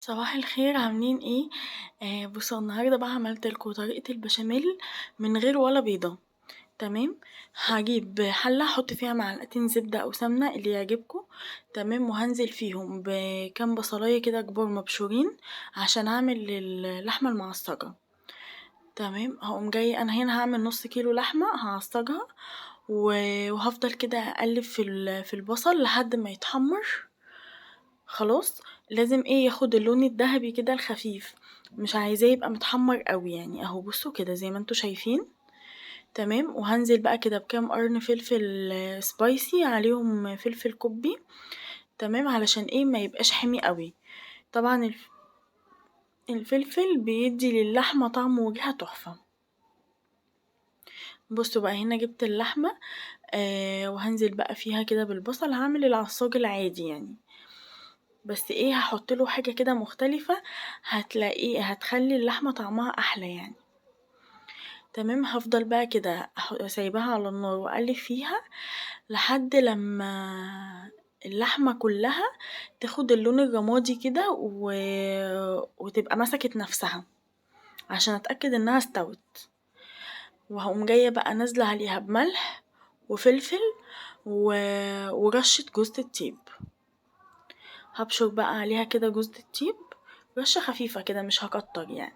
صباح الخير، عاملين ايه؟ بصوا، النهارده بقى عملت لكم طريقه البشاميل من غير ولا بيضة. تمام، هجيب حله احط فيها معلقتين زبدة او سمنه اللي يعجبكم، تمام، وهنزل فيهم بكام بصلايه كده كبار مبشورين عشان اعمل اللحمة المعصجه. تمام، هقوم جاي انا هنا هعمل نص كيلو لحمه هعصجها، وهفضل كده اقلب في البصل لحد ما يتحمر. خلاص، لازم ياخد اللون الذهبي كده الخفيف، مش عايزاه يبقى متحمر قوي يعني. اهو بصوا كده زي ما انتوا شايفين. تمام، وهنزل بقى كده بكام قرن فلفل spicy عليهم فلفل كوبي، تمام، علشان ما يبقاش حامي قوي. طبعا الفلفل بيدي للحمه طعم وريحه تحفة. بصوا بقى هنا جبت اللحمة، وهنزل بقى فيها كده بالبصل. هعمل العصاج العادي يعني، بس هحط له حاجة كده مختلفة، هتخلي اللحمة طعمها احلى يعني. تمام، هفضل بقى كده سايباها على النار واقلب فيها لحد لما اللحمة كلها تاخد اللون الرمادي كده وتبقى مسكت نفسها، عشان اتاكد انها استوت. وهقوم جاية بقى نازله عليها بملح وفلفل ورشه جوزة الطيب. هبشر بقى عليها كده جوزة الطيب رشه خفيفة كده، مش هكتر يعني.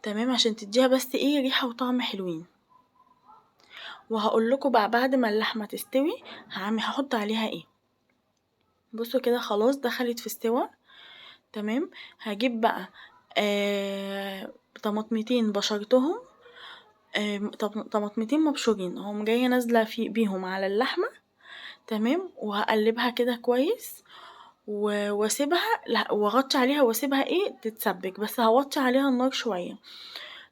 تمام، عشان تديها بس ريحه وطعم حلوين. وهقول لكم بقى بعد ما اللحمة تستوي هحط عليها ايه. بصوا كده خلاص دخلت في السوا. تمام، هجيب بقى طماطمتين بشرتهم، طماطمتين مبشورين، هقوم جاية نازله بيهم على اللحمة. تمام، وهقلبها كده كويس واسيبها، لا، واغطي عليها واسيبها تتسبك، بس هوطي عليها النار شوية،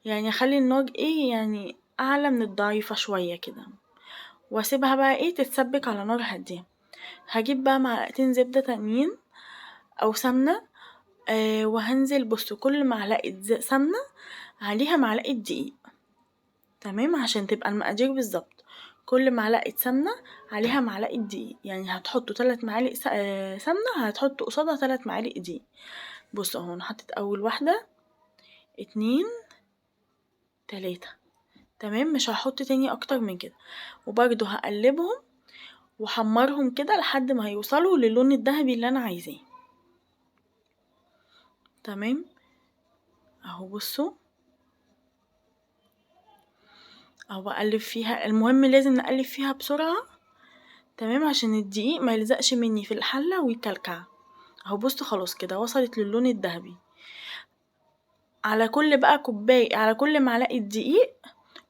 يعني اخلي النار اعلى من الضعيفة شوية كده، واسيبها بقى تتسبك على نار هادية. هجيب بقى معلقتين زبدة تانيين او سمنه، وهنزل بصوا كل معلقه سمنه عليها معلقه دقيق. تمام، عشان تبقى المقادير بالظبط، كل معلقه سمنه عليها معلقه دقيق، يعني هتحطوا 3 معالق سمنه، هتحطوا قصادها 3 معالق دقيق. بصوا اهو انا حطيت اول واحدة، 2، 3. تمام، مش هحط تاني اكتر من كده. وبرده هقلبهم وحمرهم كده لحد ما هيوصلوا للون الذهبي اللي انا عايزاه. تمام، اهو بصوا اهو بقلب فيها. المهم لازم نقلب فيها بسرعة، تمام، عشان الدقيق ما يلزقش مني في الحلة ويكلكع. اهو بصوا خلاص كده وصلت للون الذهبي. على كل بقى كوباية، على كل معلقه دقيق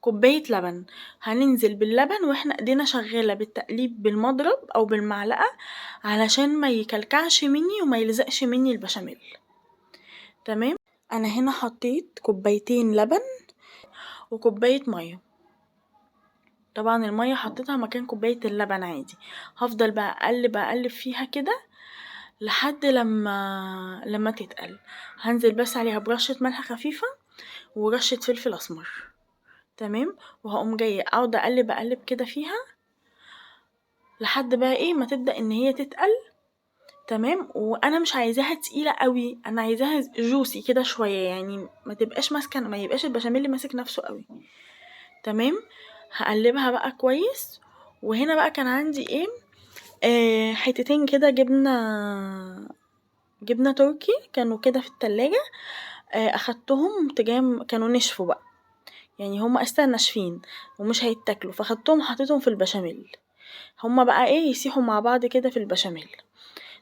كوباية لبن. هننزل باللبن واحنا ايدينا شغالة بالتقليب بالمضرب او بالمعلقه، علشان ما يكلكعش مني وما يلزقش مني البشاميل. تمام، انا هنا حطيت كوبايتين لبن وكوبايه مية. طبعا المية حطيتها مكان كوباية اللبن عادي. هفضل بقى اقلب فيها كده لحد لما تتقل. هنزل بس عليها برشه ملح خفيفة ورشه فلفل اسمر. تمام، وهقوم جاية اقعد اقلب كده فيها لحد بقى ما تبدا ان هي تتقل. تمام، وانا مش عايزاها تقيلة قوي، انا عايزاها جوسي كده شوية، يعني ما تبقاش ماسكه، ما يبقاش البشاميل ماسك نفسه قوي. تمام، هقلبها بقى كويس. وهنا بقى كان عندي حتتين كده جبنه تركي كانوا كده في التلاجة، اخدتهم تجاه كانوا نشفوا بقى، يعني هما اصلا ناشفين ومش هيتاكلوا، فاخدتهم حطيتهم في البشاميل، هما بقى يسيحوا مع بعض كده في البشاميل.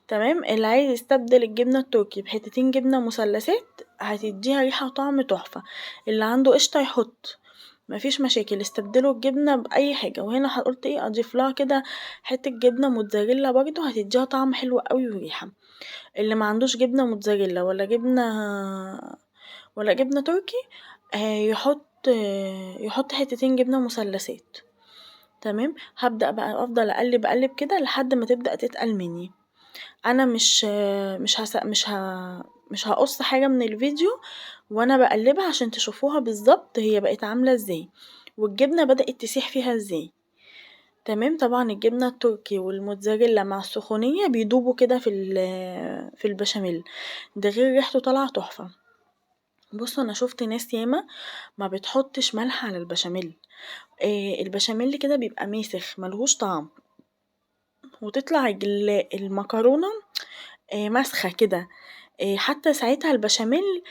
تمام، اللي عايز يستبدل الجبنة التركي بحتتين جبنه مثلثات هتديها ريحه وطعم تحفة. اللي عنده قشطه يحط، مفيش مشاكل، استبدلوا الجبنة باي حاجة. وهنا قلت اضيف لها كده حتة جبنه موتزاريلا برضو، هتديها طعم حلو قوي وريحه. اللي ما عندوش جبنه موتزاريلا ولا جبنه تركي، يحط حتتين جبنه مثلثات. تمام، هبدا بقى افضل اقلب كده لحد ما تبدا تتقل مني. انا مش هقص حاجة من الفيديو وانا بقلبها عشان تشوفوها بالظبط هي بقت عامله ازاي والجبنه بدات تسيح فيها ازاي. تمام. طبعا الجبنة التركي والموتزاريلا مع السخونية بيدوبوا كده في البشاميل، ده غير ريحته طالعة تحفة. بصوا انا شفت ناس ياما ما بتحطش ملح على البشاميل، البشاميل كده بيبقى ماسخ ملهوش طعم، وتطلع المكرونة ماسخة كده، حتى ساعتها البشاميل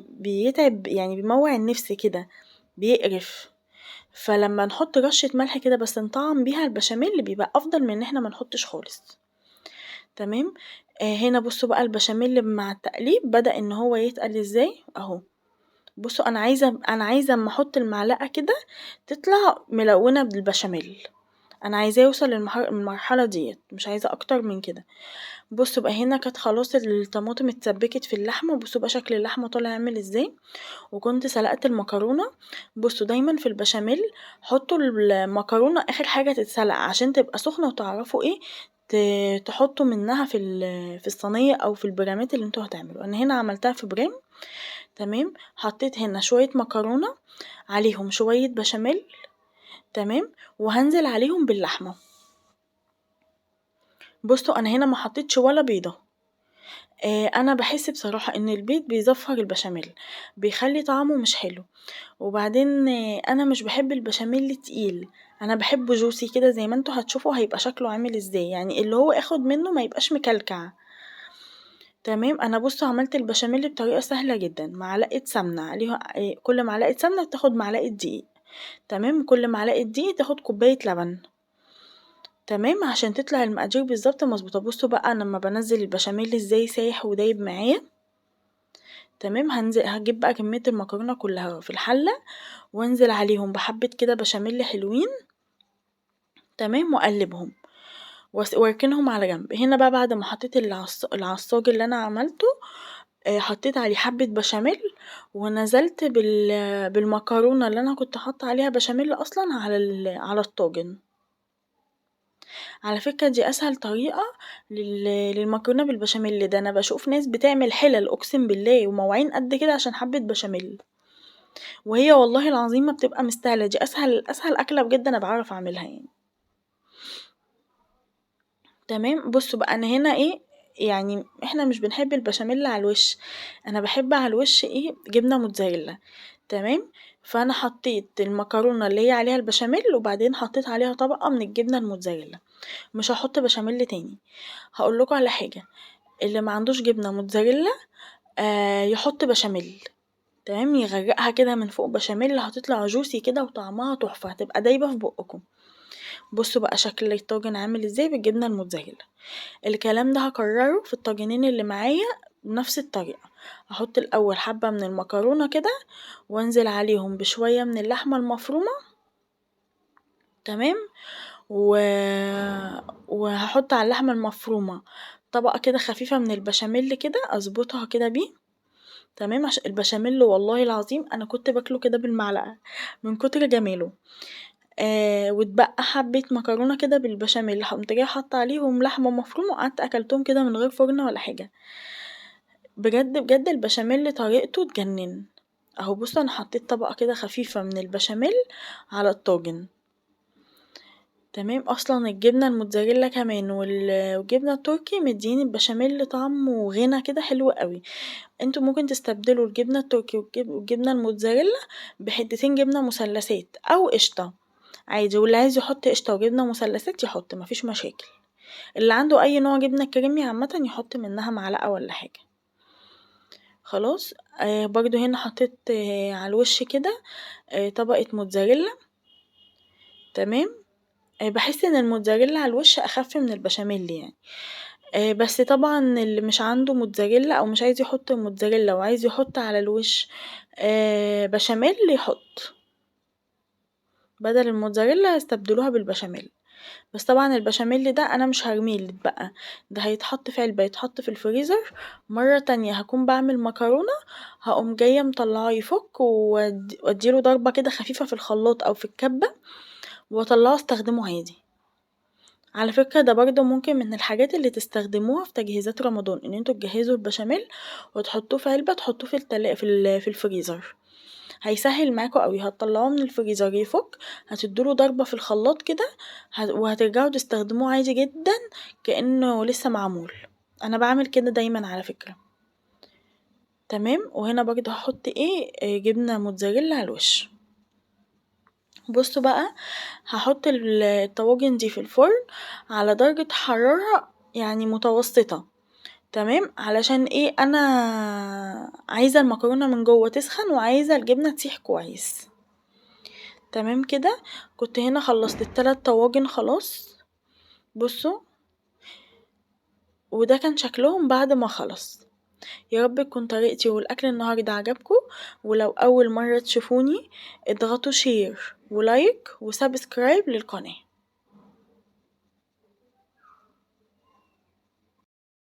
بيتعب يعني، بيموع النفس كده، بيقرف. فلما نحط رشة ملح كده بس نطعم بيها البشاميل بيبقى افضل من ان احنا ما نحطش خالص. تمام. هنا بصوا بقى البشاميل مع التقليب بدأ ان هو يتقل ازاي اهو. بصوا انا عايزه اما احط المعلقة كده تطلع ملونة بالبشاميل، انا عايزاه يوصل للمرحلة ديت، مش عايزه اكتر من كده. بصوا بقى هنا كانت خلاص الطماطم اتسبكت في اللحمة، بصوا بقى شكل اللحمة طالع عامل ازاي. وكنت سلقت المكرونه. بصوا دايما في البشاميل حطوا المكرونه اخر حاجة تتسلق عشان تبقى سخنة وتعرفوا ايه تحطوا منها في الصينية او في البرامات اللي انتوا هتعملوه. انا هنا عملتها في برام. تمام. حطيت هنا شوية مكرونه عليهم شوية بشاميل. تمام. وهنزل عليهم باللحمه. بصوا انا هنا ما حطيتش ولا بيضة. انا بحس بصراحة ان البيض بيزفر البشاميل، بيخلي طعمه مش حلو. وبعدين انا مش بحب البشاميل تقيل، انا بحبه جوسي كده زي ما انتوا هتشوفوا هيبقى شكله عامل ازاي، يعني اللي هو اخد منه ما يبقاش مكلكع. تمام. انا بصوا عملت البشاميل بطريقة سهلة جدا، معلقه سمنه عليها، كل معلقه سمنه تاخد معلقه دقيق. تمام. كل معلقه دقيق تاخد كوباية لبن. تمام، عشان تطلع المقادير بالظبط مظبوطة. بصوا بقى انا لما بنزل البشاميل ازاي سايح ودايب معايا. تمام. هجيب بقى كمية المكرونه كلها في الحلة وانزل عليهم بحبه كده بشاميل حلوين. تمام. واقلبهم واركنهم على جنب. هنا بقى بعد ما حطيت العصاج اللي انا عملته، حطيت عليه حبه بشاميل ونزلت بالمكرونه اللي انا كنت حاطه عليها بشاميل اصلا على الطاجن. على فكرة دي اسهل طريقه للمكرونه بالبشاميل. ده انا بشوف ناس بتعمل حلل اقسم بالله ومواعين قد كده عشان حبه بشاميل، وهي والله العظيم ما بتبقى مستاهلة. دي اسهل اكله بجد انا بعرف اعملها يعني. تمام. بصوا بقى انا هنا ايه، يعني احنا مش بنحب البشاميل على الوش، انا بحب على الوش ايه، جبنه موتزاريلا. تمام. فانا حطيت المكرونه اللي هي عليها البشاميل، وبعدين حطيت عليها طبقه من الجبنة الموتزاريلا. مش هحط بشاميل تاني. هقول لكم على حاجة، اللي ما عندوش جبنه موتزاريلا يحط بشاميل. تمام. يغرقها كده من فوق بشاميل، هتطلع جوسي كده وطعمها تحفة، هتبقى دايبه في بقكم. بصوا بقى شكل الطاجن عامل ازاي بالجبنه الموتزاريلا. الكلام ده هكرره في الطاجنين اللي معايا بنفس الطريقة. هحط الاول حبه من المكرونه كده وانزل عليهم بشوية من اللحمة المفرومه. تمام. وهحط على اللحمة المفرومه طبقه كده خفيفة من البشاميل كده، اظبطها كده بيه. تمام. عشان البشاميل والله العظيم انا كنت باكله كده بالمعلقه من كتر جماله. واتبقى حبه مكرونه كده بالبشاميل، قمت جاية حاطه عليهم لحمه مفرومه وقعدت اكلتهم كده من غير فرن ولا حاجة. بجد بجد البشاميل طريقته تجنن. اهو بصوا انا حطيت طبقه كده خفيفة من البشاميل على الطاجن. تمام. اصلا الجبنة الموتزاريلا كمان والجبنه التركي مدين البشاميل طعم وغنى كده حلو قوي. انتوا ممكن تستبدلوا الجبنة التركي والجبنه الموتزاريلا بحتتين جبنه مثلثات او قشطه عادي، واللي عايز يحط قشطه وجبنه مثلثات يحط، مفيش مشاكل. اللي عنده اي نوع جبنه كريمي عامة يحط منها معلقه ولا حاجة. خلاص. برضو هنا حطيت على الوش كده طبقه موتزاريلا. تمام. بحس ان الموتزاريلا على الوش اخف من البشاميل يعني. بس طبعا اللي مش عنده موتزاريلا او مش عايز يحط موتزاريلا وعايز يحط على الوش بشاميل يحط بدل الموتزاريلا، استبدلوها بالبشاميل. بس طبعا البشاميل ده انا مش هرميه بقى، ده هيتحط في علبة، يتحط في الفريزر. مرة تانية هكون بعمل مكرونه هقوم جاية مطلعاه يفك واديله ضربه كده خفيفة في الخلاط او في الكبه واطلعه استخدمه عادي. على فكرة ده برضو ممكن من الحاجات اللي تستخدموها في تجهيزات رمضان، ان انتوا تجهزوا البشاميل وتحطوه في علبة، تحطوه في الفريزر. هيسهل معاكم قوي. هتطلعوه من الفريزر يفك، هتدوله ضربة في الخلاط كده، وهترجعوا تستخدموه عادي جدا كأنه لسه معمول. انا بعمل كده دايما على فكرة. تمام. وهنا برضه هحط ايه جبنة موتزاريلا على الوش. بصوا بقى هحط الطواجن دي في الفرن على درجة حرارة يعني متوسطة. تمام، علشان ايه، انا عايزة المكرونة من جوه تسخن وعايزة الجبنة تسيح كويس. تمام كده. كنت هنا خلصت التلات طواجن خلاص. بصوا وده كان شكلهم بعد ما خلص. يا رب تكون طريقتي والاكل النهارده عجبكم، ولو اول مره تشوفوني اضغطوا share و like و subscribe للقناه.